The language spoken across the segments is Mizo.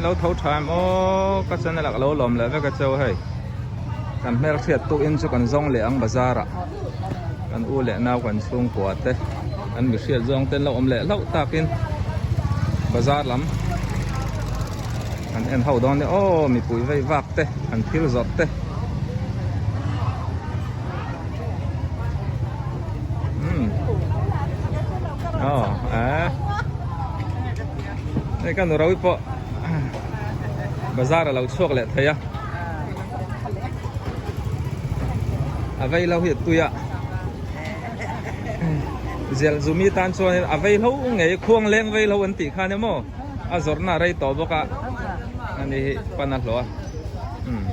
lo tho tha em aw ka channel ah ka lo lawm leh vek a cheu hei kan hmelhriat tuk in chu kan zawng leh ang bazar ah kan u leh nau kan chhungkua te kan mihriat zawng te an lo awm leh hlauh tak in bazar lam kan en ho dawn nia aw mipui vei vak te an thil zawrh te umm aw eh hei ka nu rau pawh bazar a lo chhuak leh thei a a vei lo hi a tui a zial zumi tan chuan a vei hlo ngei khuang leng vei hlo an tih khan emaw a zawrhna a rei tawh bawk a ani hi pan a hlawh a umm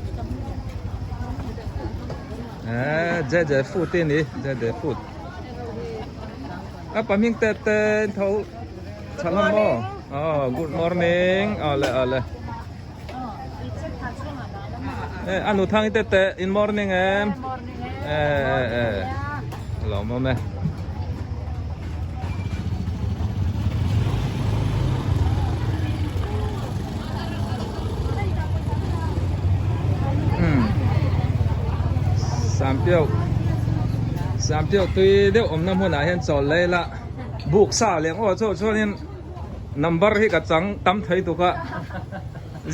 eh jj food hi a ni jj food a pahming te te tho tha hlawm maw aw good morning awle awle eh a nu thang te te in morning em eh eh eh lawm awm e. Sampiau Sampiau tui deuh awmna hmunah hian chawl lei la buk sa leh aw chu chuanin number hi ka chang tam thei tuk a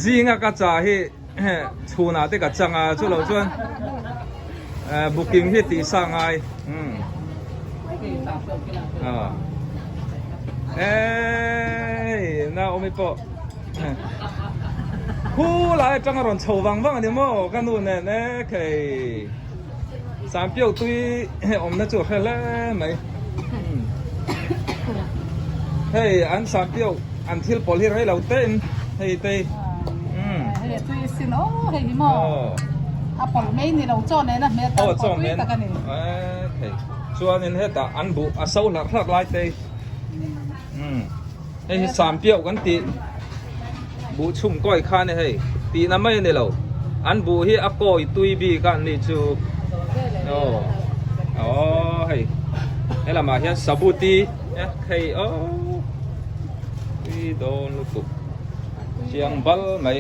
zinga ka cha hi chhunah te ka chang a chu loh chuan booking hi tih sa ngai umm eii Naomi pawh Khu lai atanga rawn chho vang vang a ni maw ka nu nen e khei Sampiau tui awmna chu a hre hle mai hei an Sampiau an thil pawlh hi rei lo te in hei te hei tui sin aw hei hi maw a pawlh mai ni lo chaw nen a hmel tam pawh tui tak a ni khei chuanin hetah an buh a so hlarh hlarh lai te Hei hi Sampiauh kan tih buh chhum kawi kha a ni hei tihna mai a ni lo an buh hi a kawi tui bik a an nih chu aw aw hei he lamah hian sabuti hei aw tui dawn lutuk chiang bal mai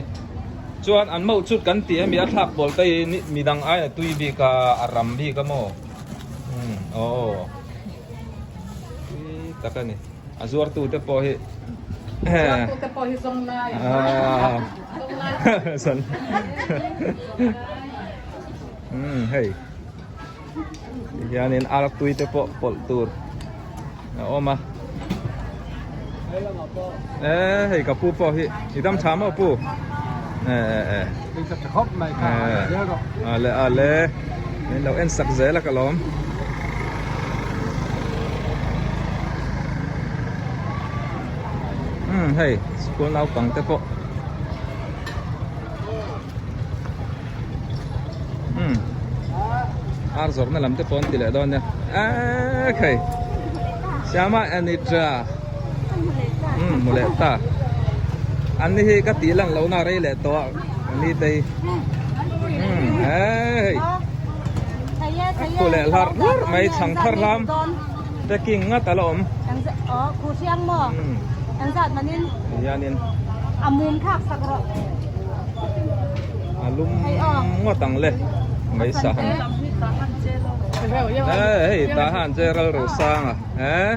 chuan an mauh chut kan tih hemi a thlak pawl te hi midang aiin a tui bik a a ram bik a maw aw tui tak a ni. A zuartu te pawh hi Zuartu te pawh hi zawng lai zawng lai umm hei tihianin ar tui te pawh pawlh tur a awm a e hei ka pu pawh hi i dam tha maw pu e e e ale ale min lo en sak zel a ka lawm. Umm hei school naupang te pawh umm ar zawrhna lam te pawh an ti leh dawn nia eee khei Siama Anitra umm hmu leh ta an ni hi ka tih lan lohna rei leh tawh a ni te hi umm eee hei. Khu leh hlarh hlarh mai chhang thar hlam packing ngat a la awm. Hianin a lum ngawt ang le mai sa han eh hei tah han Gerald Rosanga eh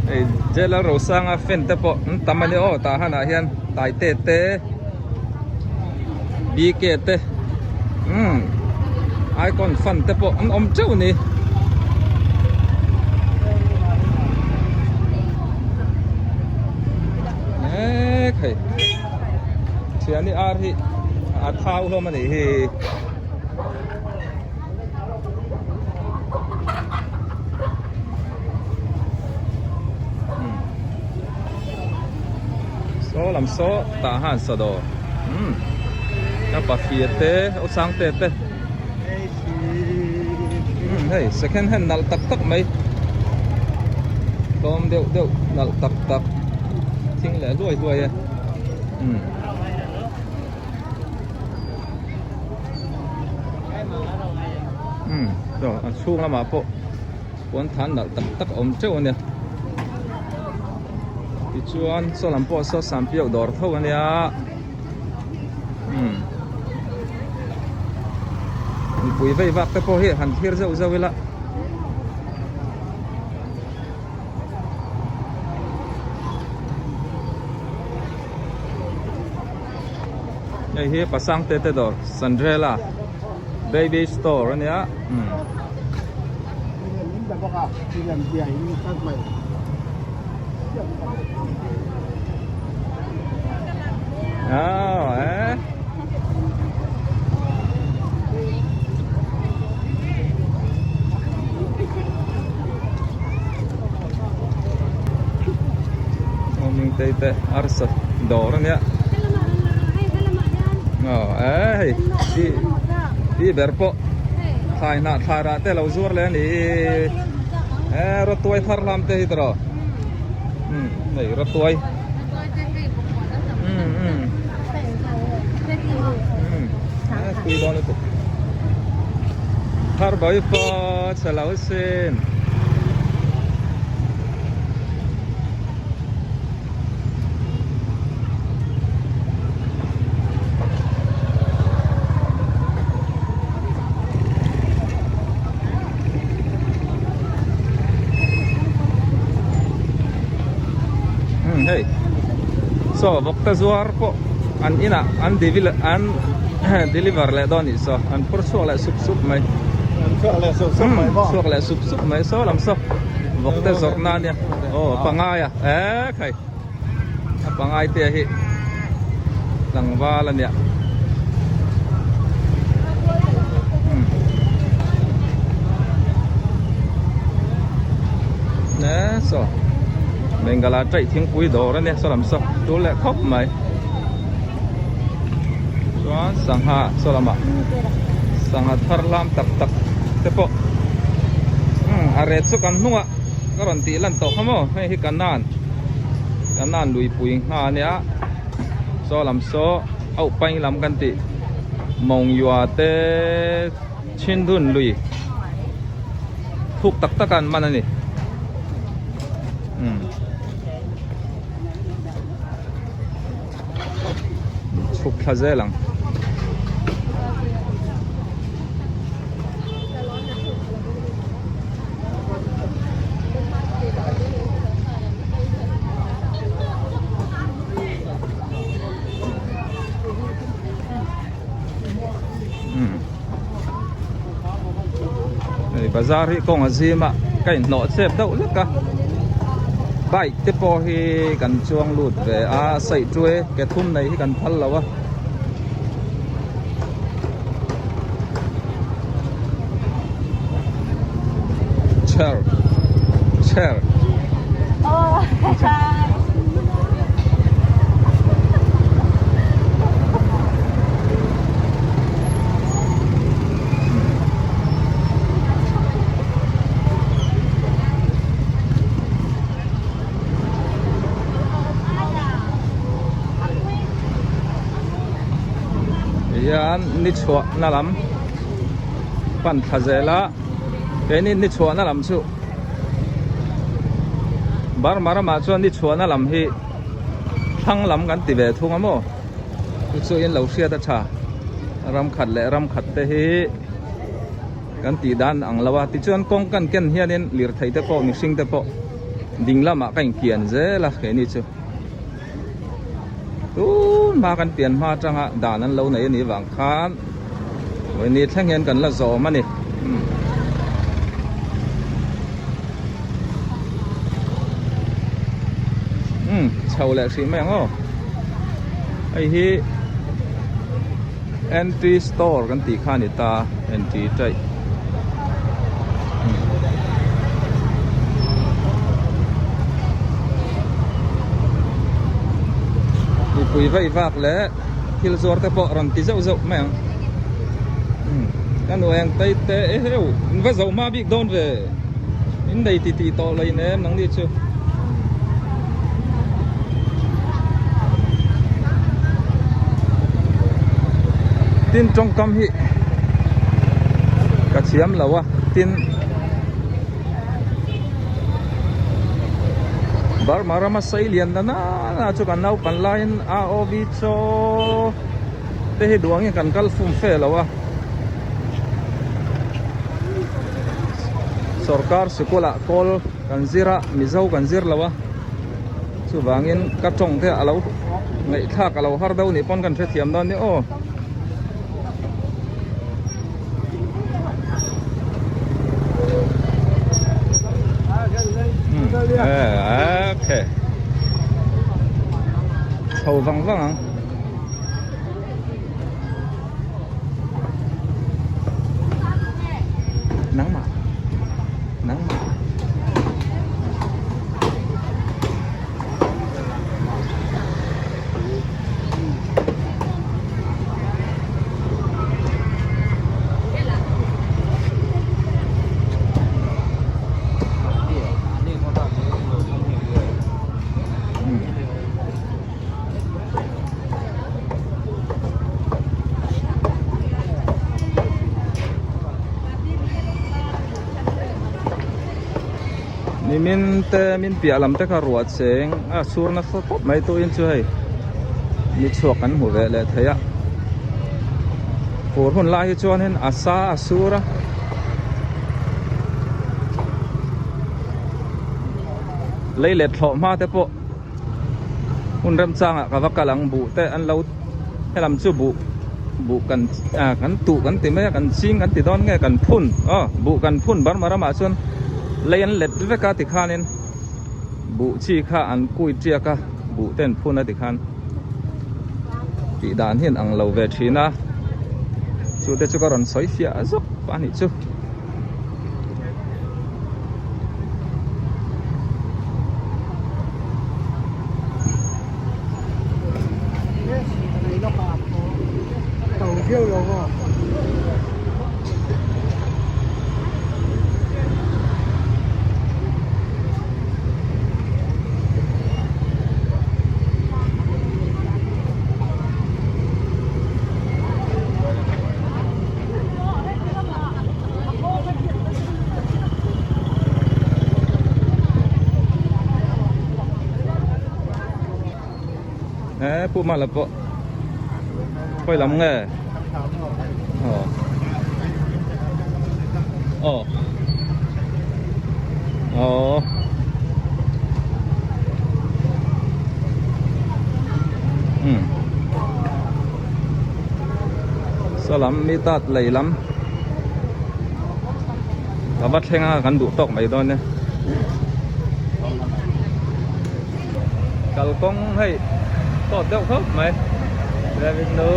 hei Gerald Rosanga fan te pawh an tam a ni aw tah han ah hian Taite te. BK te umm icon fan te pawh an awm teuh a ni. Mek hei thiani ar hi a thau hlawm a nih hi. Saw lam saw tah han saw dawr umm a pafir te aw sang te te umm hei second hand nalh tak tak mai tlawm deuh deuh nalh tak tak thing leh hluai hluai e umm. Umm chaw a chhung lamah pawh puan than nalh tak tak a awm teuh a nia. Tichuan saw lam pawh saw Sampiauh dawr tho a nia umm mipui vei vak te pawh hi han thlir zeuh zeuh ila. Hei hi Pasangte te dawr Sandrella baby store a nia umm. Aw eh. Awming te te arsa dawr a nia. Aw eh hei ti ti ber pawh thlai hnah thlai rah te lo zuar leh a ni eh rawtuai thar hlam te hi tawh umm hei rawtuai umm umm umm eh tui dawn lutuk thar bawi pawh chhe lo sin. Hei saw vawk te zuar pawh an inah an devil an deliver leh dawn anih saw an phur chhuak leh sup sup mai Chhuak leh sup sup mai maw? Chhuak leh sup sup mai saw lam saw vawk te zawrh na ania aw pangai a eh khai a pangai te hi tlangval ania ne saw Bengala chaih thingpui dawr ania saw lam saw tul leh khawp mai. Chuan sangha saw lamah sangha thar lam tak tak te pawh umm a ret chu kan hnungah ka rawn tih lan tawh kha maw hei hi kanan kanan luipui ngha ania saw lam saw auh paing lam kan tih Mongyua te Chhindun lui thuk tak tak a an man a ni umm. Chhuk thla zel ang. Hei bazar hi kawng a zim a ka inhnawh chep deuh hlek a bike te pawh hi kan chuang lut ve a saih chu e ke thum nei hi kan phal lo a. Chair chair Hian ni chhuah na lam pan thla zel a keini ni chhuah na lam chu Burma ramah chuan ni chhuah na lam hi thlang lam kan ti ve thung a maw chu chu in lo hriat a tha ram khat leh ram khat te hi kan tih dan ang lo a tichuan kawng kan ken hianin lirthei te pawh mihring te pawh ding lamah ka inkian zel a keini chu tun hma kan pian hma atanga dan an lo nei anih vang khan vawiin thleng hian kan la zawm a ni. Umm chho leh hrih mai ang aw hei hi entry store kan tih kha a ni ta entry taih mipui vaih vak leh thil zuar te pawh rawn ti zeuh zeuh mai ang ka nu eng tei te eheu in va zoh hma bik dawn ve in nei ti tih tawh lo in em nangni chu. Tin tawngkam hi ka thiam lo a tin Burma rama sei lian na na chu kan naupan laiin AOV chaw te hi duh angin kan kal fum fe lo a. Sorkar sikul ah kawl kan zir a, Mizo kan zir lo a. Chuvangin ka tawng te a lo ngaihthlak a lo har deuh nih pawn kan hrethiam dawn nia aw. Okay. Chho vang vang ang. Nắng mà. Nắng mà. Nimin te min piah lam te kha ruah cheng a sur nasa khawp mai tuin chu hei ni chhuak kan hmu ve leh thei a fur hun lai hi chuanin a sa a sur a. Lei let thlawh hma te pawh hun remchangah ka va kal ang buh te an lo helam chu buh buh kan ah kan tuh kan ti mai a kan ching kan ti dawn nge kan phun aw buh kan phun Burma ramah chuan lei an let vek a tikhanin buh chi kha an kui tiak a buh te an phun a tikhan tih dan hi an ang lo ve thin a chu te chu ka rawn sawi fiah zawk a nih chu. He pu mala pawh khawi lam nge aw aw aw um Saw lam mi tat lei lam ka va thleng a kan duh tawk mai dawn e kalkawng hei tawt deuh khawp mai David nu.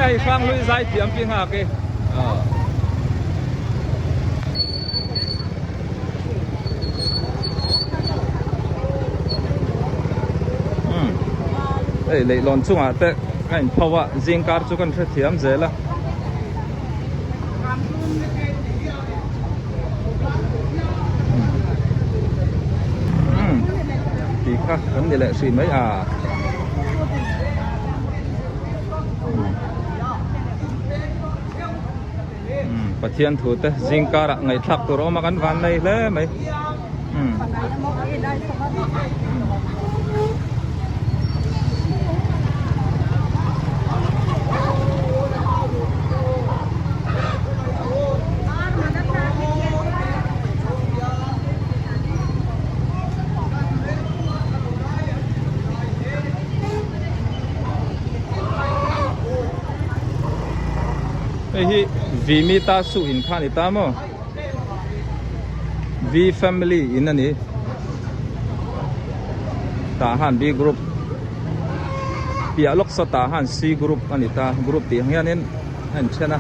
Hei hrang lui zai thiam pi nghak i Hei leihlawn chungah te a in pho a zingkar chu kan hrethiam zel a. Tih kha kan ni leh hrih mai a. Pathian thu te zing karah ngaihthlak tur a awm a kan van nei hle mai. Hei hi Vimita su in kha a ni ta maw? V family in a ni tah han B group piah lawk saw tah han C group a ni ta group tih ang hianin a inthen a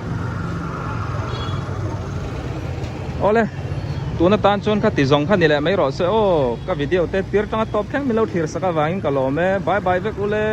awle tuna tan chuan kha ti zawng kha ni leh mai rawh se aw ka video te tir tanga tawp thleng min lo thlir sak avangin ka lawm e bye bye vek ule.